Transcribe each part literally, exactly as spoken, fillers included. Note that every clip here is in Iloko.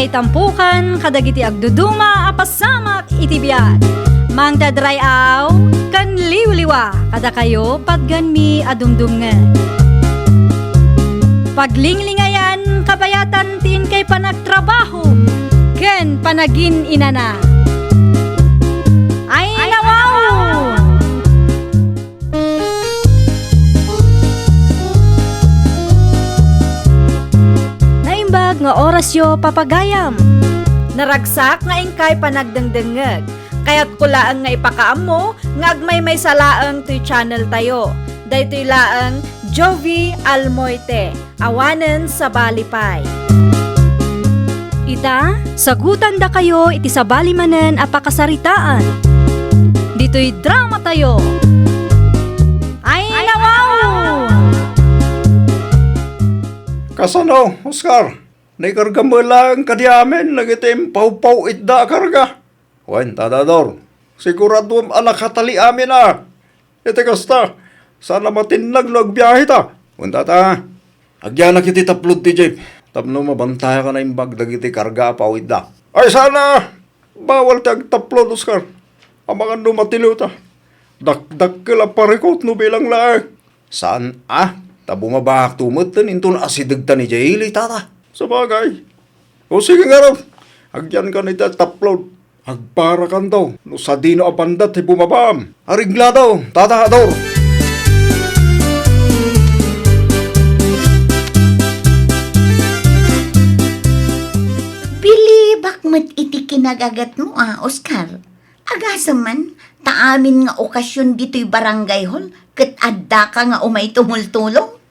Itampukan kadagiti agduduma a pasamak iti biag. Mangted ray-aw ken liwliwa kadakayo patgenmi a dumdumngeg. Paglinglingayan kabayatan ti inkay panagtrabaho ken panagin-inana. Ay, nawaw! Naimbag nga orasyo, papagayam. Naragsak nga inkay panagdengdengngeg. Kayatko laeng nga ipakaammo nga agmaymaysa laeng toy channel tayo. Daytoy laeng Jovi Almoite. Awanen sabali pay. Ita, sagutandakayo iti sabali manen a pakasaritaan. Ditoy drama tayo. Ay, nawaw! Kasano, Oscar? Naikargam met laeng kadi amin dagiti impawpaw-itda a karga. Wen, Tata Dor, siguraduem a nakatali amin a. Iti kasta, saan a matinnag no agbiaheta. Wen, Tata, agyanak iti taplod ti jeep tapno mabantayak a naimbag dagiti karga a pawitda. Ay, saan a! Bawal ti agtaplod, Oscar. Amangan no matiliwta. Dakdakkel a parikut no bilang laeng. Saan a, ta bumabakto metten inton asidegta ni Jaili, Tata. Sabagay. O sige ngarud, agyankan iti taplod. Agparakanto no sadino a banda ti bumabaam. Areglado, Tata Dor. Bilibak met iti kinagagatmo a, Oscar. Agasem man, ta amin nga okasion ditoy barangay hall, ket addaka nga umay tumultulong.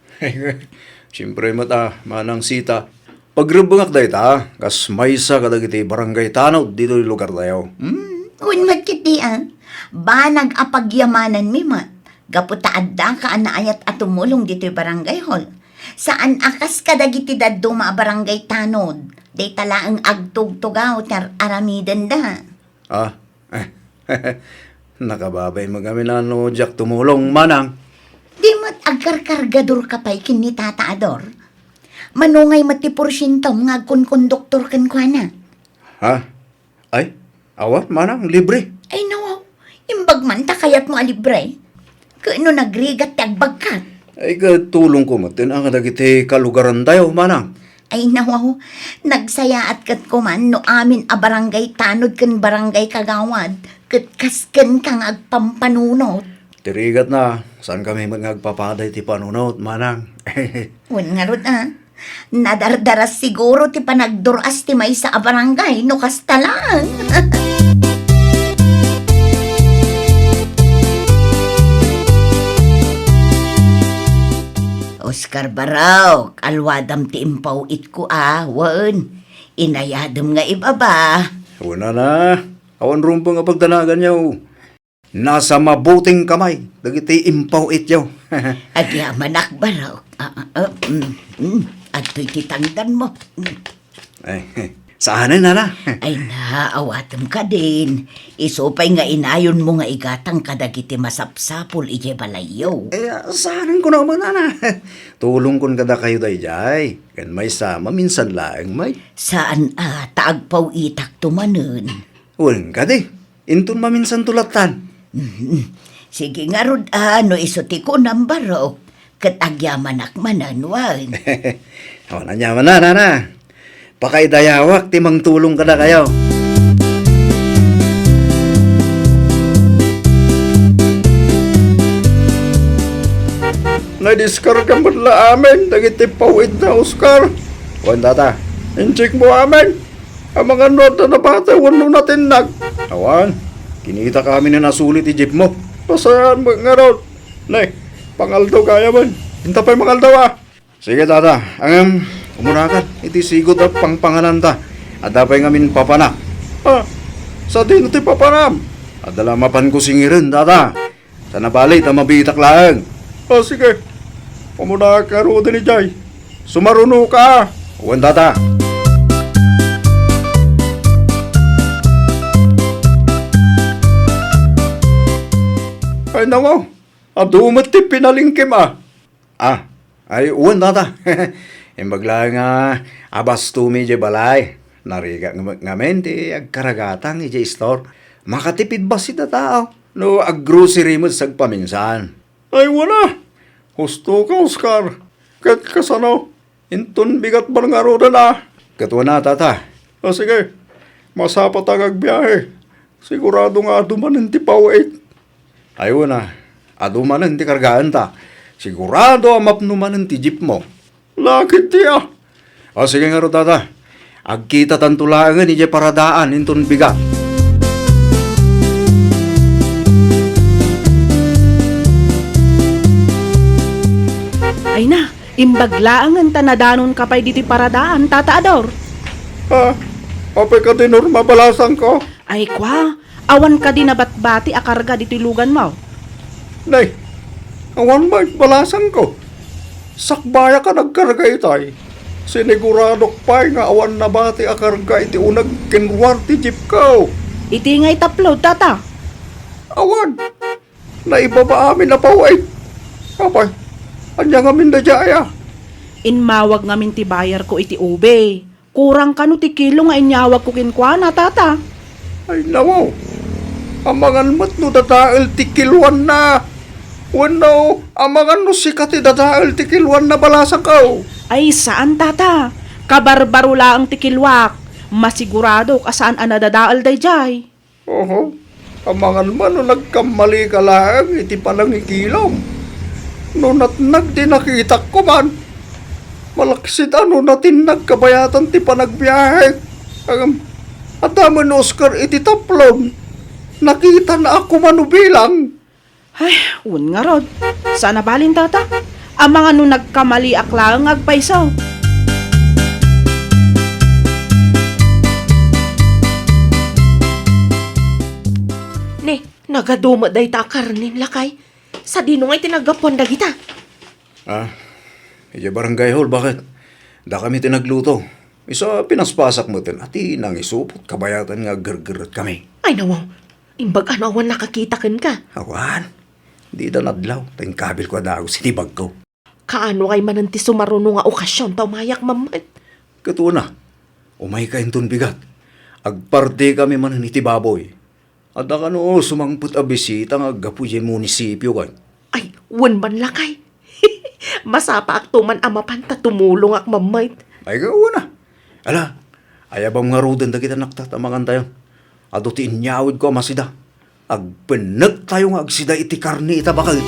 Siempre met a, Manang Sita. Pagrebbengak dayta, kas maysa kadagiti barangay tanod ditoy lugartayo. Hmm, wen met ketdi a. Banag a pagyamananmi met, gapu ta addaka a naayat a tumulong ditoy barangay hall. Saan a kas kadagiti dadduma a barangay tanod, dayta laeng agtugtugaw ti ar-aramidenda. Ah, nakababay met ngamin a no diak tumulong, Manang. Di met agkarkargadorka pay ken ni Tata a Dor? Mano ngay met ti porsientom nga agkonkonduktor kenkuana? Ha? Ay, awan, Manang, libre. Ay, nawaw. Imbag man ta kayatmo a libre. Ket no nagrigat ti agbagkat? Ay, ket tulongko metten a kadagiti kalugarantayo, Manang. Ay, nawaw. Nagsayaat ket kuman no amin a barangay tanod ken barangay kagawad, ket kas kenka nga agpampanunot. Ti rigatna, saankami met nga agpapada iti panunot, Manang. Wen ngarud a. Nadardaras siguro ti panagdur-as ti maysa a barangay no kasta laeng. Oscar Barok, alwadam ti impaw-itko a, wen, inayadem nga ibaba. Wen a, awan rumbeng a pagdanaganyo. Nasa mabuting kamay dagiti impaw-ityo. Agyamanak, Barok. Ah, ah, ah, mm, mm. Adtoy ti tangdanmo. Mm. Ay, saanen, nana? Ay, naawatem kadin. Isu pay nga inayonmo nga igatang kadagiti masapsapul idiay balayyo. Eh, saanen ko naman, nana. Tulongkon kadakayo daydiay. Ken maysa, maminsan laeng, may. Saan a, ta agpaw-itakto manen. Wen kadi. Inton maminsanto lattan. Mm. Sige ngarud a, no isu ti kunam, Barok, ket agyamanak manen wen. Awan aniamanna, nana. Pakaidayawak ti mangtulong kadakayo. Nadiskarga met la amin dagiti pawidna, Oscar. Wen, tata. Incheckmo amin. Amangan no adda nabati wenno natinnag. Awan, kinitak amin a nasuli ti jeepmo. Pasayaat met ngarud. Ne, pangaldaw gayamen. Inta pay mangaldaw a. Sige, tata. Ngem, umunakan iti sigut a pangpangananta. Adda pay ngamin papanak. Ah, sadino ti papanam? Adda la mapanko singiren, tata. Ta nabali ta mabiitak laeng. Ah, sige. Umuna ka ngaruden idiay. Sumarunoka. Wen, tata. Ay, nawaw. Adu met ti pinalingkim, a. Ah, ay, wen, tata. Imbag laeng nga abastomi idiay balay. Narigat nga met ngamin ti agkargatang idiay istor. Makatipid bassit a tao no aggrocery met sagpaminsan. Ay, wen a! Hustoka, Oscar. Ket kasano? Inton bigat man ngaruden a? Ket wen a, Tata. A, sige. Masapata nga agbiahe. Sigurado nga adu manen ti paw-it. Ay, wen a. Adu manen ti kargaenta. Sigurado a mapno manen ti jeepmo. Lakit ti a. O, sige ngarud, Tata. Agkitatanto laengen idiay paradaan inton bigat. Ay na, imbag laengen ta nadanonka pay ditoy paradaan, Tata Ador. Ah, apay kadi, Norma, balasangko? Ay kua, awan kadi nabatbati a karga ditoy luganmo? Nay, awan met balasangko. Sakbayak a nagkarga itay. Siniguradok pay nga awan nabati a karga iti uneg ken ruar ti jeepko. Iti ngay taplod, Tata? Awan. Naibaba amin a paw-it. Apay, ania ngamin daydiay a? Immawag ngamin ti bayarko iti ube. Kurang kano ti kilo nga inyawagko kenkuana, Tata? Ay, nawaw. Amangan met no dadael ti kiloanna. Wenno, amangan no sika ti dadael ti kiloanna, balasangko? Ay, saan, Tata. Kabarbaro laeng ti kiloak. Masiguradok a saan a nadadael daydiay. Oho, amangan man no nagkammalika laeng iti panangikilom. No natnag ti nakitak koman, malaksid a no natinnag kabayatan ti panagbiahek. Ngem, adda met ni Oscar iti taplon. Nakitana a koman no bilang. Ay, wen ngarud. Saan a balin, Tata? Amangan no nagkamaliak laeng nga agpayso. Ni, nagadu met dayta a karnen, lakay. Sadino ngay ti naggapuan dagita? Ah, idiay barangay hall, baket? Dakami ti nagluto. Isu a pinaspasak metten a ti nangisupot kabayatan nga aggergerretkami. Ay, nawaw. Imbag a no awan nakakita kenka. Awan. Dida nadlaw, ta inkabilko a dagus iti bagko. Kaano ngay manen ti sumaruno nga okasion ta umayak met? Ket wen a, umayka inton bigat. Agpartikami manen iti baboy. Adda kano sumangpet a bisita nga aggapu idiay munisipio, ket? Ay, wen man, lakay. Masapaakto man a mapan ta tumulongak met. Ay, wen a. Ala, ayabam ngaruden dagiti anakta ta mangantayon. Adu ti inyawidko a masida. Agpennektayo nga agsida iti karne ita baket.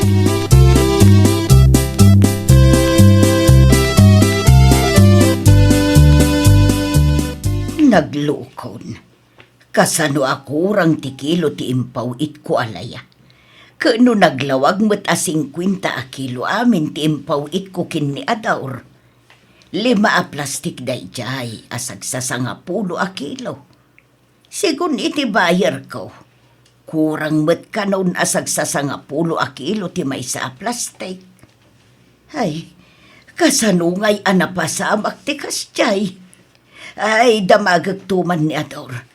Naglukon. Kasano a kurang ti kilo ti impaw-itko a laya? Ket no naglawag met a singkuenta a kilo amin ti impaw-itko ken ni Adaur, lima a plastik daydiay a sagsasangapulo a kilo. Segun iti bayarko, kurang met kanon a sagsasangapulo a kilo ti maysa a plastik. Ay, kasano ngay a napasamak ti kasdiay? Ay, damagekto man ni Ador.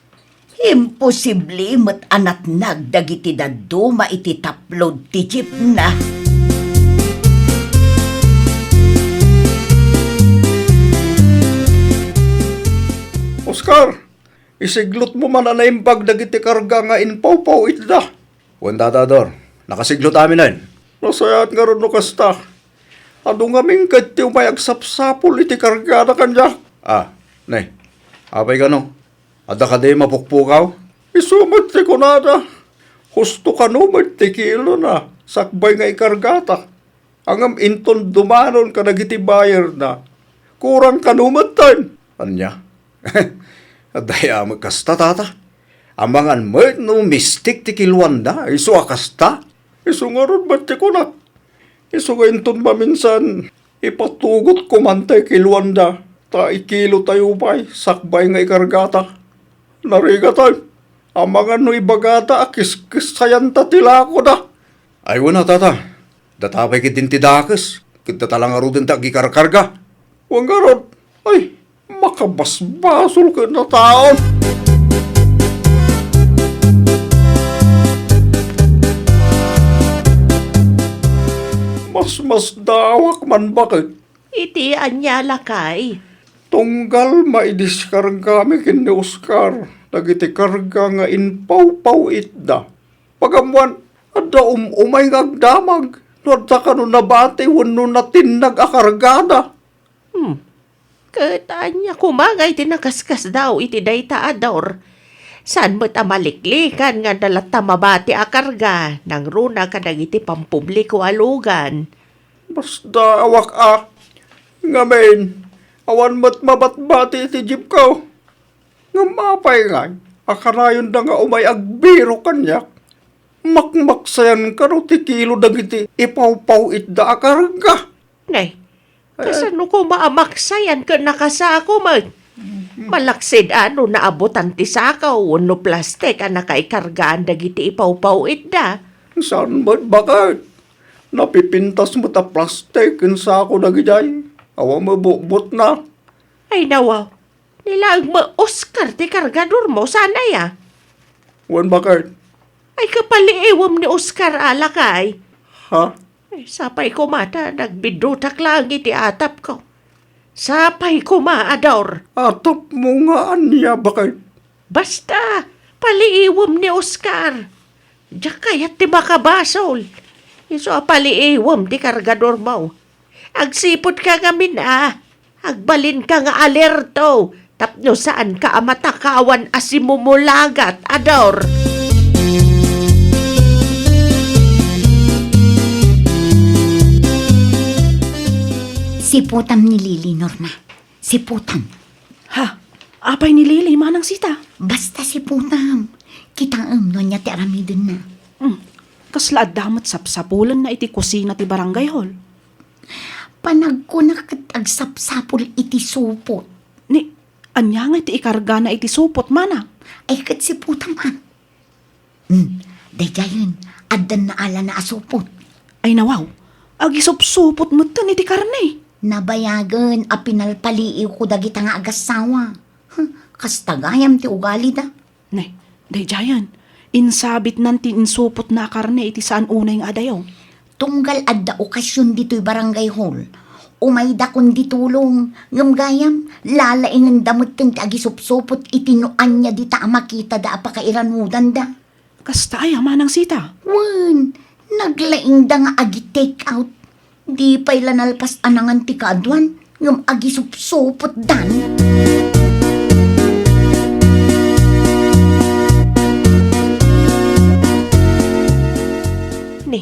Imposible met a natnag dagiti dadduma iti taplod ti jeepna. Oscar, isiglotmo man a naimbag dagiti karga nga impawpaw-itda. Wen, Tata Ador, nakasiglot aminen. Nasayaat ngarud no kasta. Adu ngamin ket ti umay agsapsapul iti kargada kaniak. Ah, ne, apay kano? Adda kadi mapukpukaw? Isu met ti kunada. Husto kano met ti kilona sakbay nga ikargata. Ngem inton dumanon kadagiti bayarna, kurang kano metten. Ania? Adda met kasta, Tata. Amangan met no mistik ti kiloanda, isu a kasta. Isu ngarud met ti kunak. Isu nga inton maminsan, ipatugotko man tay kiloanda, ta ikilotayo pay sakbay nga ikargata. Narigatay, amangan no ibagata a kiskissayanta ti lakoda. Ay, wen a, Tata. Data pay ketdin ti dakes, ket data la ngaruden ti agikarkarga. Wen ngarud, ay, makabasbasol ken a taon. Masmasdaawak man baket. Iti ania, lakay? Tunggal maidiskargami ken ni Oscar dagiti karga nga impawpaw-itda, pagammoan, adda um-umay nga agdamag no adda kano nabati wenno natinnag a kargada. Hmm. Ket ania koma nga iti nakaskasdaaw iti dayta a Dor? Saan met a maliklikan nga adda latta mabati a karga nangruna kadagiti pampubliko a lugan? Basta awak a. Ngamin, awan met mabatbati iti jeepko. Ngem apay ngay a kanayonda nga umay agbiro kaniak? Makmaksayan kano ti kilo dagiti ipawpaw-itda a karga. Ne, kasano koma a maksayan ken nakasako met? Malaksid a no naabutan ti sako wenno plastik a nakaikargaan dagiti ipawpaw-itda? Saan met baket? Napipintas met a plastik ken sako dagidiay. Awan met butbotna. Ay, nawaw. Ni laeng met Oscar ti kargadormo, saan aya? Wen, baket? Ay, kapaliiwem ni Oscar a lakay. Ha? Ay, sapay koma ta nagbiddutak laeng iti atapko. Sapay koma a Dor. Atapmo nga ania, baket? Basta, paliiwem ni Oscar. Diak kayat ti makabasol. Isu a paliiwem ti kargadormo. Agsiputka ngamin a. Agbalinka nga alerto tapno saanka a matakawan a simumulagat a Dor. Siputam ni Lily, Norma. Siputam. Ha? Apay ni Lily, Manang Sita? Basta siputam. Kitaem no ania ti aramidenna. Hmm. Kasla adda met sapsapulenna iti kusina ti barangay hall. Panagkuna ket agsapsapul iti supot. Ni, ania nga iti ikargana iti supot, Manang? Ay, ket siputam, a. Hmm, daydiayen, addan naalana a supot. Ay, nawaw, agisupsupot metten iti karne. Nabayagen a pinalpaliiwko dagita nga agassawa. Huh, kasta gayam ti ugalida. Ne, daydiayen, insabitnan ti insupotna a karne iti saan unay nga adayo. Tunggal adda okasion ditoy barangay hall, umaydakon di tulong, ngem gayam, lalaingenda metten ti agisupsupot iti no ania dita a makitada a pakairanudanda. Kasta aya, Manang Sita? Wen, naglaingda nga agi-take out. Di pay la nalpas a nangan ti kaaduan, ngem agisupsupotdan. Ni,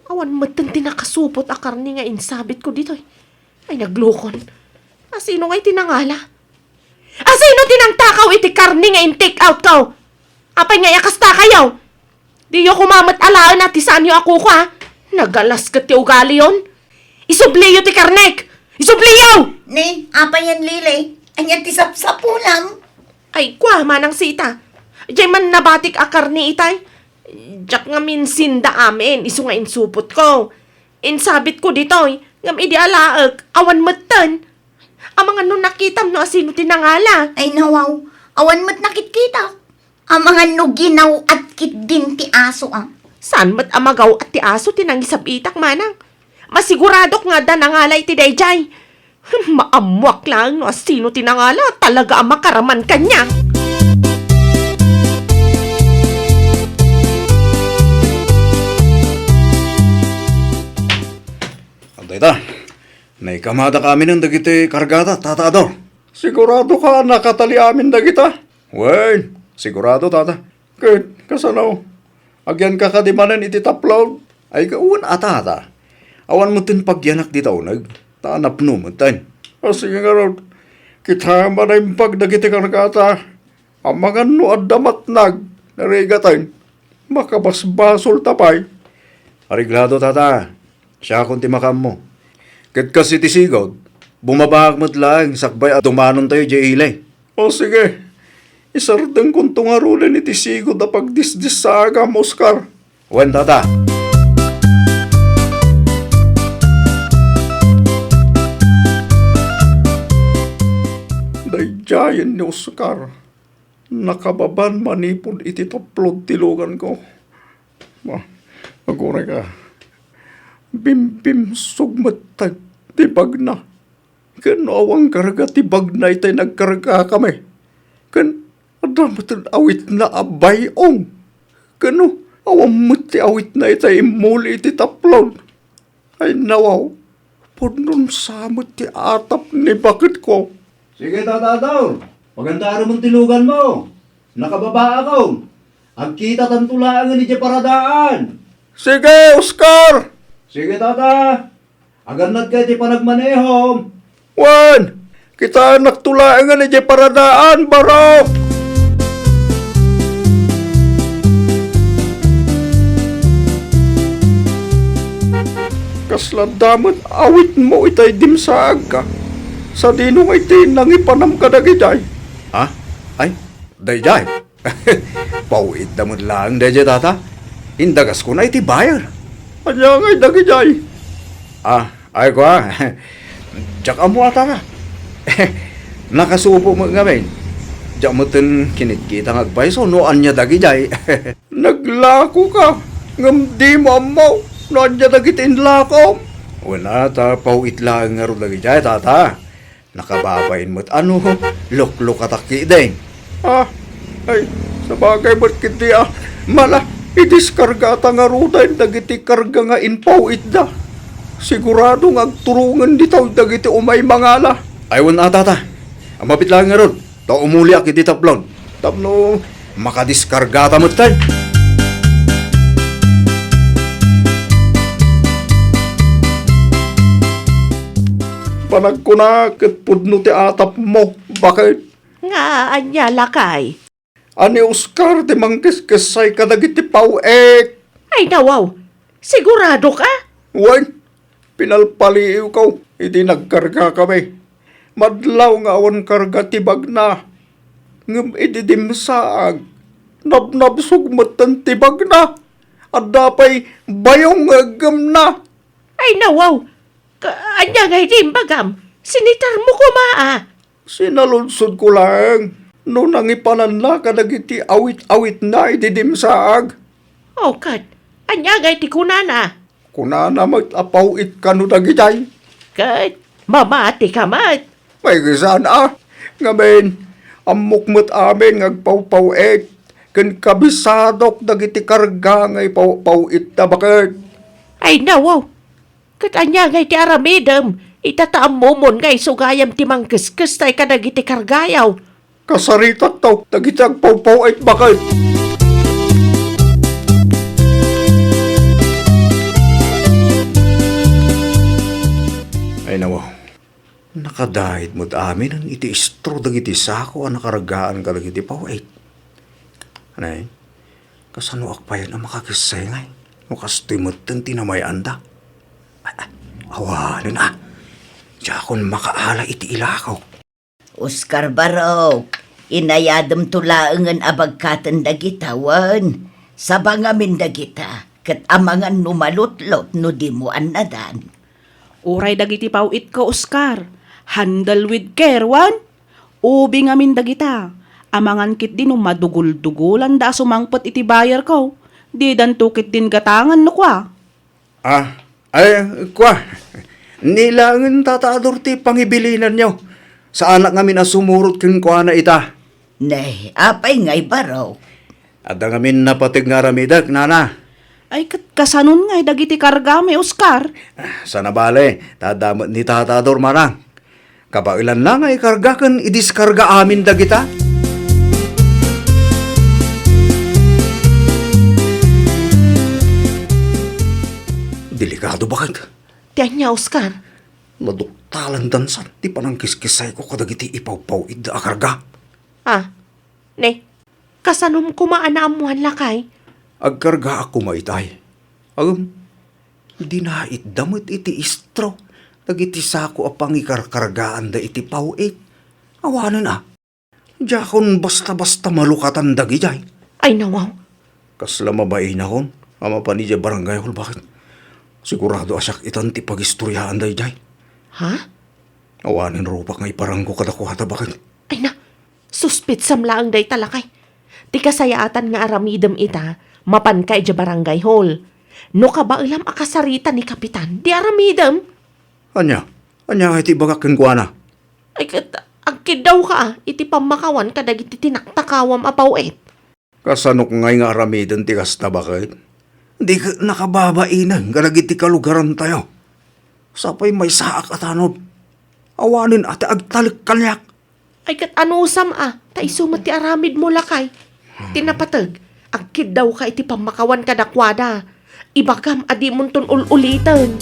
awan metten ti nakasupot a karne nga insabitko ditoy. Ay, naglukon. Asino ngay ti nangala? Asino ti nangtakaw iti karne nga in-take out ko? Apay ngay a kasta kayo? Diyo koma met alaen a ti saanyo a kukua. Nagalas ket ti ugaliyon. Isubliyo ti karnek! Isubliyo! Ni, apayen, Lily? Ania ti sapsapulam? Ay, kua, Manang Sita. Diay man nabatik a karne itay. Diak ngamin sinda amin, isu nga insupotko. Insabitko ditoy, ngem idi alaek, awan metten. Amangan no nakitam no asino ti nangala. Ay, nawaw, awan met nakitkitak. Amangan no ginaw-at ketdin ti aso, a. Saan met a magaw-at ti aso ti nangisabitak, Manang? Masiguradok nga adda nangala iti daydiay. Hmm, maammoak laeng no asino ti nangala, talaga a makaraman kaniak. Adda ita. Naikamadak aminen dagiti kargada, Tata Ador. Siguradoka a nakatali amin dagita? Wen, sigurado, Tata. Ket kasano? Agyanka kadi manen iti taplod? Ay, wen a, Tata. Awan metten pagyanak dita uneg, ta napno metten. A, sige ngarud, kitaem a naimbag dagiti kargata. Amangan no adda matnag, narigaten, makabasbasolta pay. Areglado, Tata. Siakon ti makaammo. Ket kas iti sigud, bumabaak met laeng sakbay a tumanontayo idiay ili. O, sige. Isardengkonto ngaruden iti sigud a pagdisdissaagam, Oscar. Wen, Tata. Daydiayen ni Oscar. Nakababan manipud iti taplod ti luganko. Ma-, aguray ka. Bimbimsog met ti bagna. Ken no awan karga ti bagna itay nagkargakami, ken adda met awitna a bay-ong. Ken no awan met ti awitna itay immuli iti taplon. Ay nawaw, pudnon sa met ti atap ni baketko. Sige, Tata Ador, pagantaaramen ti luganmo. Nakababaakon. Agkitatanto laengen idiay paradaan. Sige, Oscar! Sige, Tata. Agannadka iti panagmanehom. Wen, kitaennakto laengen idiay paradaan, Barok! Kasla adda met awitmo itay dimsaagka. Sadino nga iti nangipanam kadagidiay? Ha? Ay, daydiay. Paw-itda met laeng daydiay, Tata. Indagaskon iti buyer. Ania ngay dagijay? Ah, ay kua. Diak ammo a, Tata. Nakasubo met ngamin. Diak metten kinitkita nga agpayso no ania dagijay. Naglakoka, ngem dimo ammo no ania dagiti inlakom. Wen a, ta paw-it laeng ngarud dagijay, Tata. Nakababain met a no luklukatak ketdin. Ah, ay, sabagay met ketdi a, mala, idiskargata ngaruden dagiti karga nga impaw-itda. Sigurado nga agturongen dita dagiti umay mangala. Ay, wen a, Tata. Ammapit laeng ngarud, ta umuliak iti taplon. Tapno makadiskargata metten. Panagkuna ket pudno ti atapmo, baket. Nga ania, lakay? A ni Oscar ti mangkeskessay kadagiti paw-it. Ay, nawaw. Sigurado ka? Wen, pinalpaliiwko idi nagkargakami. Madlaw nga awan karga ti bagna. Ngem idi dimsaag, nabnabsog metten ti bagna. Adda pay bayong nga eggemna. Ay, nawaw! Ka-, ania ngay ti imbagam? Sinitarmo koma a. Sinaludsodko laeng no nangipananna kadagiti awit-awitna idi dimsaag. O, ket ania ngay ti kunana? Kunana met a paw-it kano dagijay. Ket mamatika met. Maikisaan a. Ngamin, ammok met amin nga agpawpaw-it ken kabisadok dagiti karga nga ipaw-paw-itda, baket. Ay, nawaw! Ket ania ngay ti aramidem ita ta ammomon nga isu gayam ti mangkeskestay kadagiti kargayo? Kasaritakto dagiti agpawpaw-it, baket. Ay, nawaw. Nakadaid met aminen iti istro dagiti sako a nakargaan kadagiti paw-it. Anay, kasanoak payen a makakessay ngay no kastoy metten ti namay-anda? Ay, ay, awanen a. Diakon makaala iti ilako. Oscar Barok, inayademto laengen a bagkaten dagita wen. Saba ngamin dagita, ket amangan no malutlot no dimo annadan. Uray dagiti paw-itko, Oscar, handle with care, wen? Ubi ngamin dagita. Amangan ketdi no madugul-dugulanda a sumangpet iti bayerko. Didanto ketdin gatangen no kua. Ah, ay, kua. Ni laengen, Tata Ador, ti pangibilinanyo. Saanak ngamin a sumurot kenkuana ita. Ne, apay ngay, Barok? Adda ngamin napateg nga aramidek, nana. Ay, ket kasanon ngay dagiti kargami, Oscar? Ah, sana bale, ta adda met ni Tata Ador, manang. Kabaelanna nga ikarga ken idiskarga amin dagita. Delikado, baket. Ti ania, Oscar? Naduktalan dansan ti panangkiskisayko kadagiti ipawpaw-itda a karga. Ah, ne, kasanom koma a naammoan, lakay? Agkargaak koma itay. Agem, dinaitda met iti istro dagiti sako a pangikarkargaanda iti paw-it. Awanen a. Diakon basta-basta malukatan dagijay. Ay, nawaw. Kasla mabainakon a mapan idiay barangay hall, baket. Sigurado a siak itan ti pagistoriaan daydiay. Ha? Awanen rupak nga iparangko kadakuada, baket. Ay na, suspitsam laeng dayta, lakay. Ti kasayaatan nga aramidem ita, mapanka idiay barangay hall. No kabaelam a kasarita ni Kapitan, di aramidem. Ania? Ania ngay ti ibagak kenkuana? Ay, ket agkiddawka, a, iti pammakawan kadagiti tinaktakawam a paw-it. Kasanok ngay nga aramiden ti kasta, baket? Di ket nakababainen kadagiti kalugarantayo. Sapay maysaak a tanod. Awanen a ti agtalek kaniak. Ay, ket anusam, a, ta isu met ti aramidmo, lakay. Ti napateg, agkiddawka iti pammakawan kadakuada. Ibagam a dimonton ul-uliten.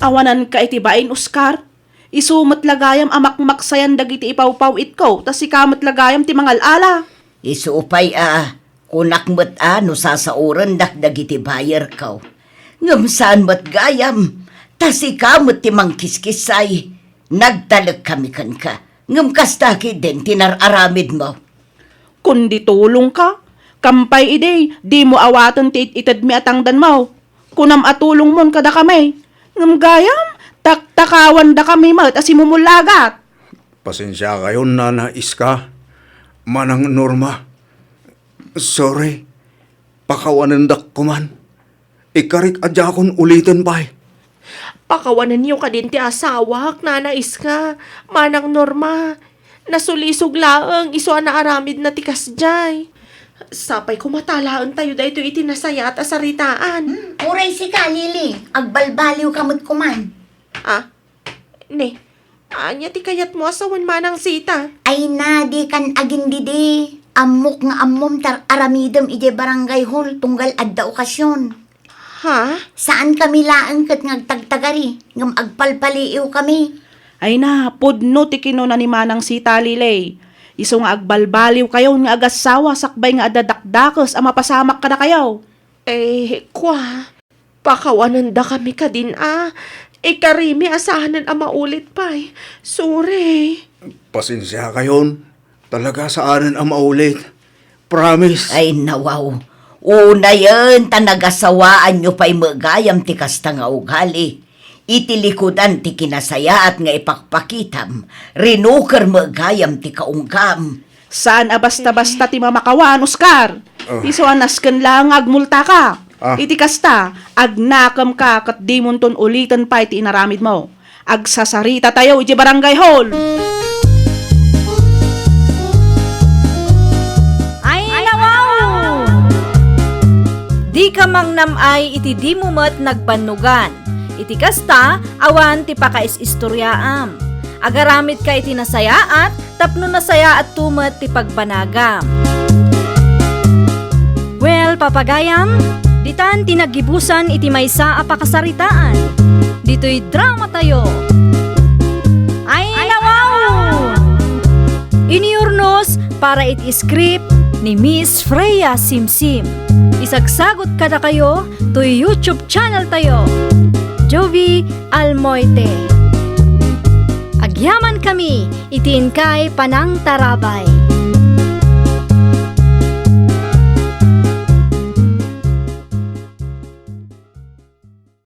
Awananka iti bain, Oscar. Isu met la gayam a makmaksayan dagiti ipawpaw-itko, ta sika met la gayam ti mangal-ala. Isu pay a, kunak met a no sasaorendak dagiti bayerko. Ngem saan met gayam, ta sika met ti mangkiskissay. Nagtalekkami kenka, ngem kasta ketdin ti nar-aramidmo. Kundi tulongka, kampay idi, dimo awaten ti it-itedmi a tangdanmo. Kunam a tulongmon kadakami. Ngem gayam, taktakawandakami met a simumulagat. Pasensiakayon, Nana Iska, Manang Norma. Sorry. Pakawanendak koman. Ikarik a diakon uliten pay. Pakawanenyo kadin ti asawak, Nana Iska, Manang Norma. Nasulisog laeng isu a naaramidna ti kasdiay. Sapay koma ta alaentayo daytoy iti nasayaat a saritaan. Hmm, uray sika, Lily. Agbalbaliwka met koman. Ah? Ne, ania ti kayatmo a sawen, Manang Zita? Ay na, dikan agindidi. Ammok nga ammom ti ar-aramidem idiay barangay hall tunggal adda okasion. Ha? Saankami laeng ket nga agtagtagari, ngem agpalpaliiwkami. Ay na, pudno ti kinuna ni Manang Zita, Lily. Isu nga agbalbaliwkayon nga agassawa sakbay nga adda dakdakes a mapasamak kadakayo. Eh, kua, pakawanendakami kadin a. Ikarimi a saanen a maulit pay. Sorry. Pasensiakayon. Talaga saanen a maulit. Promise. Ay, nawaw. Unayen ta nagasawaanyo pay met gayam ti kasta nga ugali. Iti likudan ti kinasayaat nga ipakpakitam, rinuker met gayam ti kaunggam. Saan a basta-basta ti mamakawan, Oscar. Oh. Isu a nasken laeng nga agmultaka. Ah. Iti kasta, agnakemka ket dimonton uliten pay ti inaramidmo. Agsasaritatayo idiay barangay hall. Ay, nawaw! Dika mangnam-ay iti dimo met nagbannogan. Iti kasta, awan ti pakais-istoriaam. Agaramidka iti nasayaat tapno nasayaatto met ti pagbanagam. Well, papagayam, ditan ti naggibusan iti maysa a pakasaritaan. Ditoy dramatayo. Ay, nawaw! Iniurnos para iti script ni Miss Freya Simsim. Isagsagut kadakayo toy YouTube channel tayo, Jovie Almoite. Agyaman kami iti inkay panangtarabay.